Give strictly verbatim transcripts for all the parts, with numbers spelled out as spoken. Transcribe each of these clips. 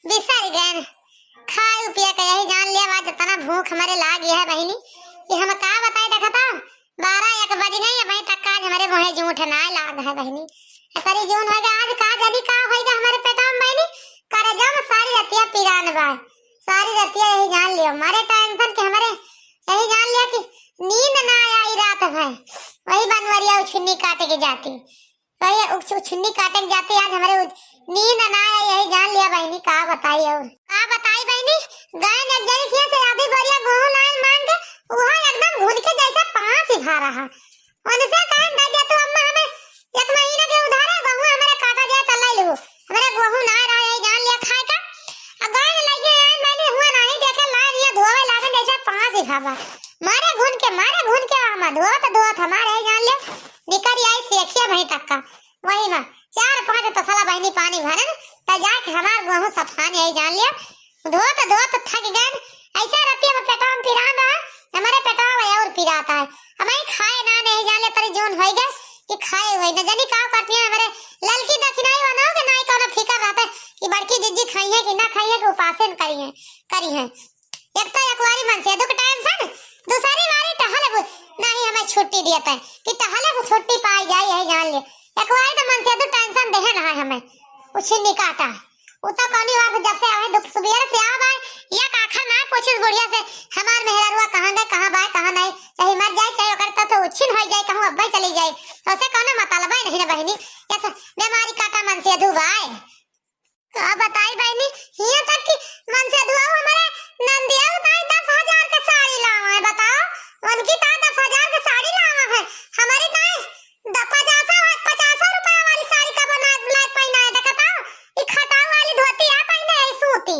बिसर गए। खाए पिए के यही जान लिया, आज इतना भूख हमरे लाग है बहिनी कि हम का बताई। देखता, बारह एक बज गई, अबहीं तक आज हमरे मुँहे जूठ नाय लाग है बहिनी। एकरी जून होइगा, आज का जानी का होइगा हमरे पेटवा में बहिनी। करेजा में सारी रतिया पिरान बा, सारी रतिया यही जान लियो, मारे टेंशन के हमरे यही जान लिया कि नींद ना आई रात भर। वही बनवरिया उछुन्नी काटे के जाती, वही उछ-, उछुन्नी काटे के जाती। आज हमरे उछ-, नींद ना आई, यही जान लिया बहिनी, का बताई और का बताई बहिनी। गए एक जनी खिया से आधी बोरिया गेहूं लाइन मांग के, उहा एकदम घुन के जैसे पास ही भा रहा। उनसे कहे, "दे दे तू अम्मा, हमें एक महीना के उधार है, गेहूं हमरे काटा जाए त ले लू।" हमरे गेहूं ना रहा, यही जान लिया खाए का। अब गए न लइके आए, मैंने हुआ नहीं देखे, लाइन ये धोवे लागन जैसे पास ही भा बा। मारे घुन के, मारे घुन के, हम धोत धोत हमारे यही जान लिया निकल आई सेखिया वहीं तक का। वही में चार पाँच तसला बहिनी पानी भरन, त जाके हमार गेहूं सफान यही जान लिया। धोत धोत थक गए, ऐसा रतिया में पेटवा में पिरान रहा, हमारे पेटवा में और पिराता है। अब यही खाए ना नहीं जान लिया, तरी जून होई गए कि खाए हुए न जानी का करती है। हमारे ललकी दखिनाई वाला हो के ना ही कोनो फिकर रहता है कि बड़की जिज्जी खाई है कि ना खाई है कि उपासे न करी है, करी है। एक तो एक बारी मनसेधु के टेंशन, दूसरी बारी टहले बु-, नहीं हमें छुट्टी दिया तय कि टहले से छुट्टी पाई जाए, यही जान ले। एक बारी तो मनसेधु टेंशन देहे ना है हमें, उछिन्नी काटा। उ तो कौनी बात जब से हमें दुख सुबेर से आवा है, या काखा ना पूछिस बुढ़िया से, हमार मेहरारुआ कहाँ गए, कहाँ बाय, कहाँ नहीं, चाहे मर जाए, चाहे ओकर तो, तो उछिन हो जाए, कहूँ अब्बे चली जाए, तो उसे कौनो मतलब है नहीं ना बहिनी। ऐसा बीमारी काटा मनसेधु बाय। का बताई बहिनी, हियां तक कि मनसेधुआ हमारे नंदिया उताई दस हजार के साड़ी लावा है, बताओ, उनकी ताई दस हजार के साड़ी लावा है, हमारी ताई द-, पचासा, पचासा रुपया वाली साड़ी का बना, ला पहना है, देखता हो, ई खटाऊ वाली धोती है पहने है सूती,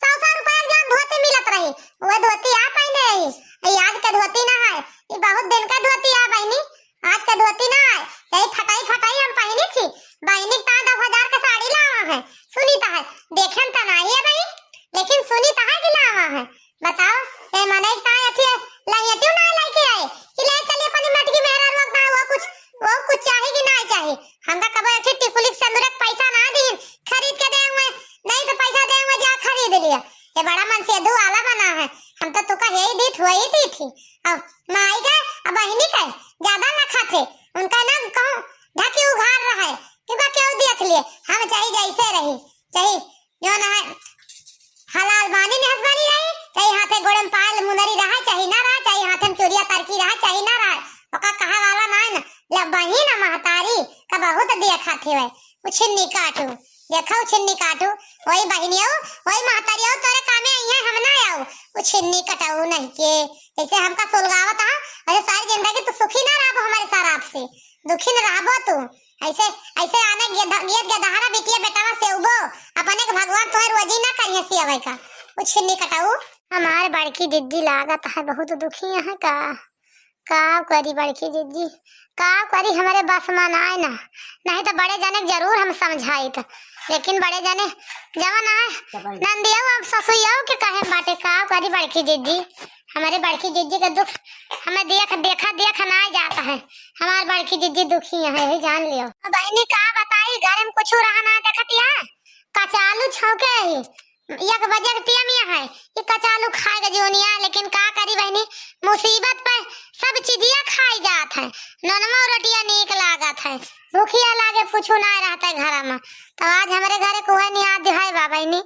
सौ सौ रुपया के जौन धोती मिलत रही, वह धोती है पहने है, ई आज के धोती ना है, ई बहुत दिन का धोती है बहिनी। आज के धोती ना आए, यही फटाई फटाई हम पहिनी थी। बहिनी ता दस हजार के साड़ी लावा है, सुनी ता है, देखन ता नहीं है बहिन, लेकिन सुनी ता है कि लावा है। बताओ, ए मनई ता अथी लइटियो ना लेके आए कि ले चलिए अपनी मटकी मेहरा लोग ना, वो कुछ, वो कुछ चाहे कि ना चाहे। हमका कबो एक ठे टिकुली के सिंदूर के पैसा ना दीन, खरीद के दे हुए, नहीं तो पैसा दे हुए, जा खरीद लिया। ये बड़ा मनसेधु वाला बना है, हम तो तुका यही दी थी, वही दी थी। अब माई के, अब बहिनी के ज्यादा ना खाते, उनका ना कहूँ ढकी उघार रहे, क्योंकि केहू देख लिए, हम चाहे जैसे रही, चाहे जो ना है, हलाल बानी निहस बानी रही, चाहे हाथे गोड़े में पायल मुंदरी रहे, चाहे ना रहे, चाहे हाथे में चूड़िया तरकी रहे, चाहे ना रहे, ओका कहा वाला ना है ना, ले बहिन आ महतारी का बहुत देखा थे वै, उछिन्नी काटू, देखा उछिन्नी काटू, वही बहिनियो, वही महतारियो तोरे कामे आई है, हम ना आऊ, उछिन्नी कटाऊ नहीं के, जैसे हमका सुलगावत हा, अरे सारी जिंदगी तू सुखी ना रहबो हमारे शराब से, दुखी न रहबो तू। ऐसे, ऐसे आने गे-, गे-, गेदहरा बिटिया बेटावा से उबो, अपने के भगवान तोहे रोजी ना करिए सियवे का। उछिन्नी कटाऊ। हमार बड़की जिज्जी लागत है बहुत दुखी है का? का करी बड़की जिज्जी? का करी, हमरे बस में ना आए ना, नहीं तो बड़े जने के जरूर हम समझाइत, लेकिन बड़े जने जवन आए नंदियो अब ससुइयो के कहे में बाटे, का करी बड़की जिज्जी? हमारे बड़की जिज्जी का दुख हमें देख, देखा, देखा ना जात है। हमार बड़की जिज्जी दुखी है, यही जान लियो। अब बहिनी का बताई, घर में कुछ रहा ना देखतिया, कचालू छौके ही, एक बजे के टियमिया है, ये कचालू खाए के जोनिया, लेकिन का करी बहिनी, मुसीबत पे सब चीजिया खाई जात है, नोनमा रोटिया नीक लागत है, भूखिया लागे कुछ ना रहता है घर में। तो आज हमारे घरे कुहे नियाद है बा बहिनी,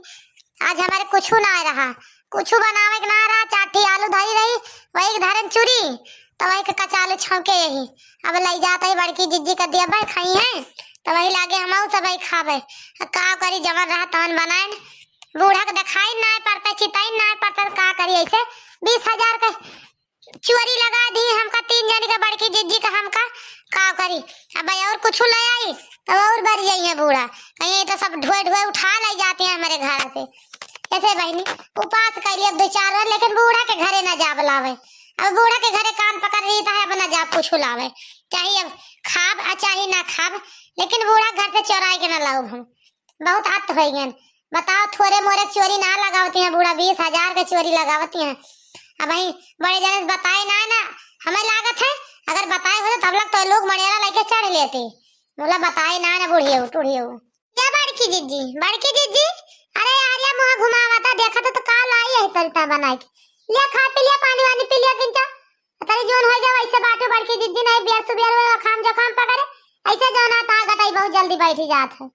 आज हमारे कुछ ना रहा, कुछ बनावे के ना रहा, चार ठी आलू धरी रही, वही के धरन चूरी, तो वही के कचालू छौके यही। अब लई जात है बड़की जिज्जी का दिया भाई खाई है, तो वही लागे हम सब वही खावे। अब का करी, जवन रहा तवन बनाए। बूढ़ा के देखाई ना पड़ता, चिताई ना पड़ता, का करी ऐसे बीस हजार के चोरी लगा दी हमका, तीन जनी का, बड़की जिज्जी का हमका, का करी? अब भाई और कुछ ले आई, तब और बढ़ जाई है बूढ़ा, कहीं ये तो सब ढोए ढोए उठा ले जाते हैं हमारे घर से। ऐसे बहिनी उपास कैली अब दो चार बार, लेकिन बूढ़ा के घरे ना जाब लावे। अब बूढ़ा के घरे कान पकड़ रही तो है, अब ना जाब कुछ लावे, चाहे अब खाब आ चाहे ना खाब, लेकिन बूढ़ा घर से चोराए के ना लाऊब हम। बहुत हद हो गए। बताओ, थोरे मोरे चोरी ना लगावती हैं बूढ़ा, बीस हजार के चोरी लगावती हैं। अब वही बड़े जने से बताए ना, ना हमें लागत है, अगर बताए होते तब लग तो लोग मड़ेरा लेके चढ़ लेते। बोला बताए ना, ना बुढ़ियो टूढ़ियो। या बड़की जिज्जी, बड़की जिज्जी, अरे यार, या मुँह घुमावता, देखा तो, तो का लाई है तलता बनाए के। लिया, खा पी लिया, पानी वानी पी लिया किंचा। तरी जोन हो गया वैसे बाटू बड़की जिज्जी, नहीं बियर सुबियर हुए, खाम जो खाम पकड़े, ऐसे जो ना ता गटाई बहुत जल्दी बैठी जात है।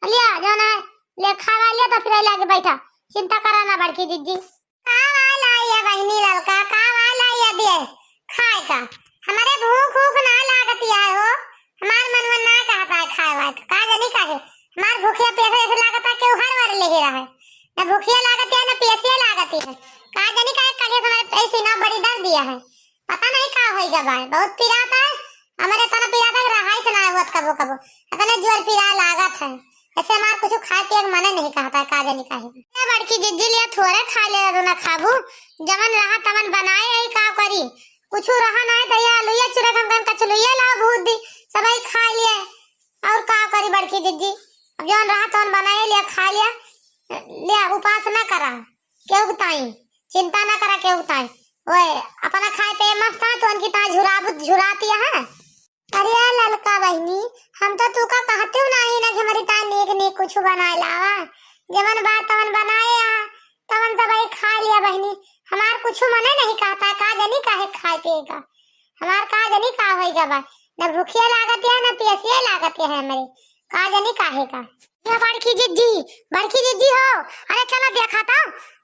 लिया, जो ना, ले खावा लिया तो फिर लागे बैठा, चिंता करा ना बड़की जिज्जी। का वाला ये बहिनी ललका, का वाला ये दे खाए का? हमारे भूख ऊख ना लागत है हो, हमार मनवा ना कहता है खाए वाए का, का जानी काहे हमार भूखिया पेट ऐसे लागत है कि हर वार ले रहा है, ना भूखिया लागत है ना प्यासिया लागत है, का जानी काहे कल से हमारे ऐसे ना बड़ी दर्द दिया है। पता नहीं का होई गवा है, बहुत पिरात है, हमारे तना पिरात है, रहाई से ना होत कबो कबो, इतने जोर पिरा लागत है, ऐसे हमार कुछ खाए पिए के मने नहीं कहता है, का जानी काहे। ए बड़की जिज्जी लिया थोड़े खा ले, तो ना खाबू, जवन रहा तवन बनाए यही का करी, कुछ रहा ना है तो ये आलूया चुरे हम कन कचलुया लाओ भूत दी, सब यही खा लिए, और का करी बड़की जिज्जी, अब जवन रहा तवन बनाए लिया खा लिया, लिया उपास ना करा। केहू ताई, चिंता ना करा केहू ताई। ओए, अपना खाए पे मस्त है, तो उनकी ताई झुराबू, झुराती है। अरे ललका बहिनी, हम तो तू का कहते हो नहीं ना कि हमारी ताई नीक नीक कुछ बनाए लावा। जवन बात तवन बनाए आ, तवन सब ही खा लिया बहिनी। हमार कुछ मने नहीं कहता, का जानी काहे खाए पिए का। हमार का जानी का होई गवा, न भूखिया लागत है, न पियसिया लागत है हमरे, का जानी काहे का। या बड़की जिज्जी, बड़की जिज्जी हो, अरे चला देखा तो,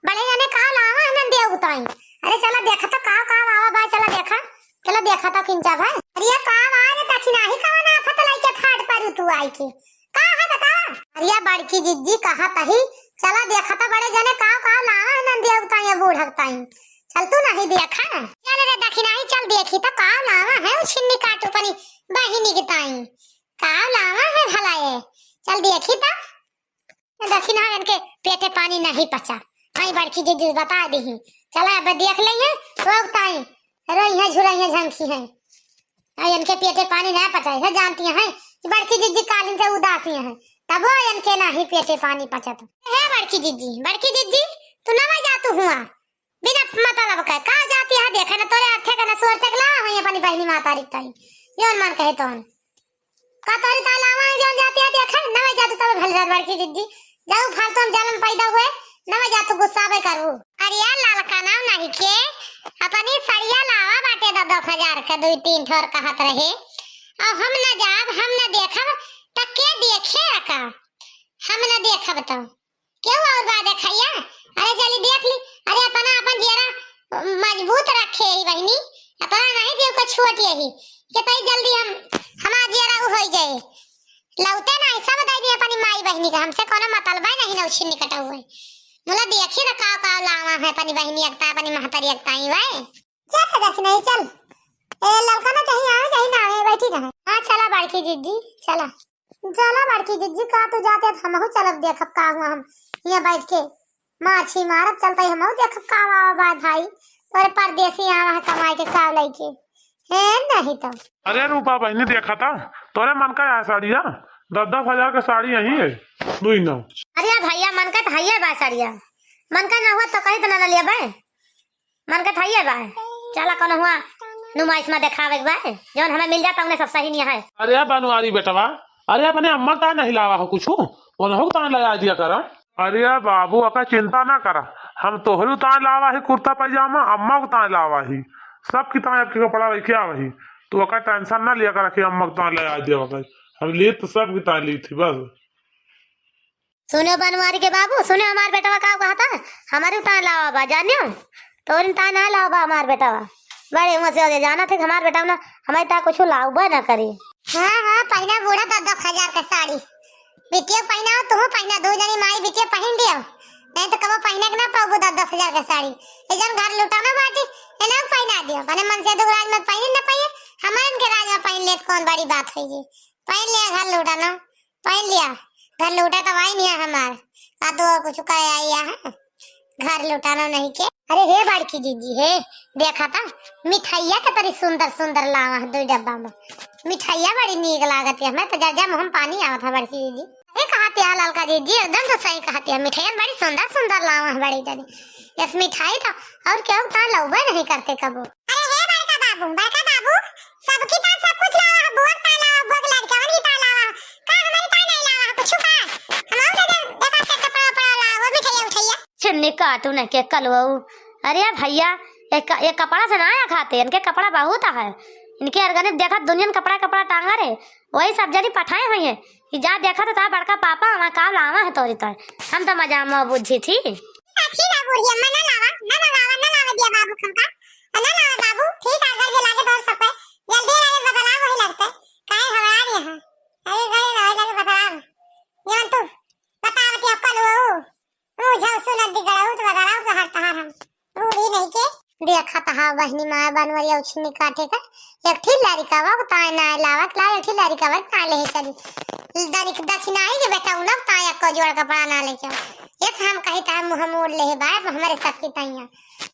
बड़े जने का लावा है नंदिया उताई। अरे चला देखा तो का, का लावा भाई, चला देखा, चला देखा तो किंचा भाई। अरे ये का आवा रे दखिनाही, कवन आफत लाई के फाट पर तू आई के, का है बता? अरे या बड़की जिज्जी कहा तही, चला देखा तो बड़े जने का, का लावा है नंदिया उताई बूढ़ा उताई। चल तू नहीं देखा। चल रे दखिनाही, चल देखी तो का लावा है उ छिन्नी काटू पनी बहिनी के ताई। का लावा है भला ये? चल देखी तो। दखिना इनके पेटे पानी नहीं पचा। आई बड़की जिज्जी बता दी। चला अब देख लेइहैं, रोक ताई। रोइहैं, झुरइहैं, झंखिहैं। आई इनके पेटे पानी नहीं पचा, ये जानती हैं कि बड़की जिज्जी कालिन से उदासी हैं। तबो इनके नहीं पेटे पानी पचत। हे बड़की जिज्जी, बड़की जिज्जी, तू ना जा तू हुआ। बिना मतलब के का जाती है देखे ना, तोरे अर्थे के ना सोरते के ला हुई अपनी बहिनी माता रिकताई। जौन मन कहे तौन। का तोरी ताई लावा है जौन जाती है देखे, न वही जाती तब भल जात बड़की जिज्जी। जाऊ फालतू हम जलन पैदा हुए, न वही जातू गुस्सा बे करू। अरे यार ललका नाम नहीं के, अपनी सड़िया लावा बाटे दस दस हजार के, दुई तीन ठोर कहत रहे। अब हम न जाब, हम न देखब, त के देखे का? हम न देखब तो। केहू और बा देखैया? अरे चली देख ली। अरे अपना अपन जियरा मजबूत रखे ही बहिनी, अपना नहीं केहू का छोट यही। के तई जल्दी हम, हमार जियरा उ होई जाए। लौटे नहीं, सब दे दी अपनी माई बहिनी का, हमसे कोनो मतलब है नहीं, नौछिन्नी कटा हुआ है। मुला देखी तो का का लावा है अपनी बहिनी एकता, अपनी महतारी एकता ही भाई। चल दखिनाही चल। ए ललका ना कहीं आवे, कहीं ना आवे, बैठी रहे। हाँ चला बड़की जिज्जी, चला। चला बड़की जिज्जी, का तू जाते त हमहू चलब, देखब का हुआ, हम हियाँ बैठ के माछी मारब, चलते हमहू देखब का हुआ बा भाई, तोरे परदेसी आवा है कमाई के का लइके, हे नहीं तो। अरे रूपा बहिनी देखा था, तोरे मन का है साड़िया, दस दस हजार का साड़ी यही है, दुई नौ। अरे भैया मन का त हइये बा साड़िया, मन का ना हुआ तो कहीं तो ना, ना लिया बे। मन के थाइए बा। चला कोनो हुआ नुमाइश में देखावे के बा। जौन हमें मिल जाता उन्हें सब सही नहीं है। अरे बनवारी बेटवा, अरे अपने अम्मा का नहीं लावा हो कुछ, उन्हों को तान लगा दिया करा। अरे बाबू अका चिंता ना करा, हम तोहरी तान लावा ही कुर्ता पैजामा, अम्मा को तान लावा ही, सब की तान आपके कपड़ा लेके आवा ही। तू अका टेंशन ना लिया करा कि अम्मा को तान लगा दिया वका, हम ली तो सब की तान ली थी बस। सुनो बनवारी के बाबू, सुनो हमार बेटवा का कहता, हमारे तान लावा बा, जानियो? तोरी तान ना लावा बा हमार बेटवा। बड़े हुआ से जाना थे हमार बेटवा ना, हमारे तान कुछ लावा बा ना करे। हाँ, हाँ, पहना बूढ़ा दस दस हजार का साड़ी। बिटिया पहना हो, तुम पहना, दो जनी माई बिटिया पहन लियो। नहीं तो कबो पहने के ना पाबू दस दस हजार का साड़ी। ये जन घर लुटाना बाटी, ये ना पहना दियो। अपने मन से दुख राज में पहने ना पाइए, हमारे इनके राज में पहन ले तो कौन बड़ी बात होगी। पहन लिया घर लुटाना। पहन लिया, घर लूटा तो वही नहीं है हमार, का तो कुछ करे आई है, घर लुटाना नहीं के। अरे हे बड़की जिज्जी हे, देखा था मिठाइया के तरी सुंदर सुंदर लावा है दो डब्बा में। मिठाइया बड़ी नीक लागत है, हमें तो जर्जा मुँह में पानी आवत है बड़की जिज्जी। अरे कहती है ललका जिज्जी, एकदम तो सही कहती है, मिठाइया बड़ी सुंदर सुंदर लावा है बड़ी जनी। यस मिठाई तो और केहू तान लौबे नहीं करते कबो। अरे हे बड़का बाबू, बड़का बाबू, सबकी तान सब कुछ लावा है, बुआ तान लावा, बुआ के लड़कवन की तान लावा है, का हमारी तान नहीं लावा है कुछ का? हम और दे दे, एक आध के कपड़ा उपड़ा लावा, उठैया, उठैया। छिन्नी काटू न के कलवऊ। अरे भैया, एक, एक कपड़ा से ना आया खाते, इनके कपड़ा बहुत है। इनके अर्गने देखा दुनियन कपड़ा, कपड़ा टांगा रे। वही सब जनी पठाए हुई है कि जा देखा तो ता बड़का पापा हमार का लावा है तोरी तोर। हम तो मजा में बुझी थी। अच्छी ना बूढ़ी अम्मा, ना लावा, ना मंगावा, ना लावा दिया बाबू हमका। ना लावा बाबू, ठीक है, घर के लागे तोर सब पे। जल्दी लागे बतलाव वही लगते। काहे घबरा रही है? अरे घरे रहे लगे बतलाव। जवन तू बतावत है कलवऊ। मुझे सुनत दी गड़ऊ तो बतलाव तो हर तहार हम। बूढ़ी नहीं के। देखा तहा बहनी माय बनवरिया उछनी काटे का। एक ठी लड़िका बा, ताय ना लावत ला, एक ठी लड़िका बा, ताय ले चली। दनिक दक्षिणाई के बेटा उनब, ताय एको जोड़ कपड़ा ना लेके आओ। ये से हम कही ताय मुँह मोड़ ले बाय, हमारे सब की तैया।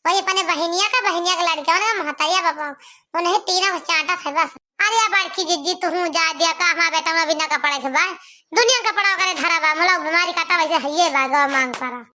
वही अपने बहनिया का, बहनिया का लड़िका, उनका महतरिया बाबा, उन्हें तीनों को चाटा है बस। अरे या बड़की जिज्जी, तू हूँ जा दिया का, हमारा बेटा में बिना कपड़ा के बा। दुनिया कपड़ा करे धरा बा, मुला बीमारी काटा वैसे हइये बा, गौ मांग परा।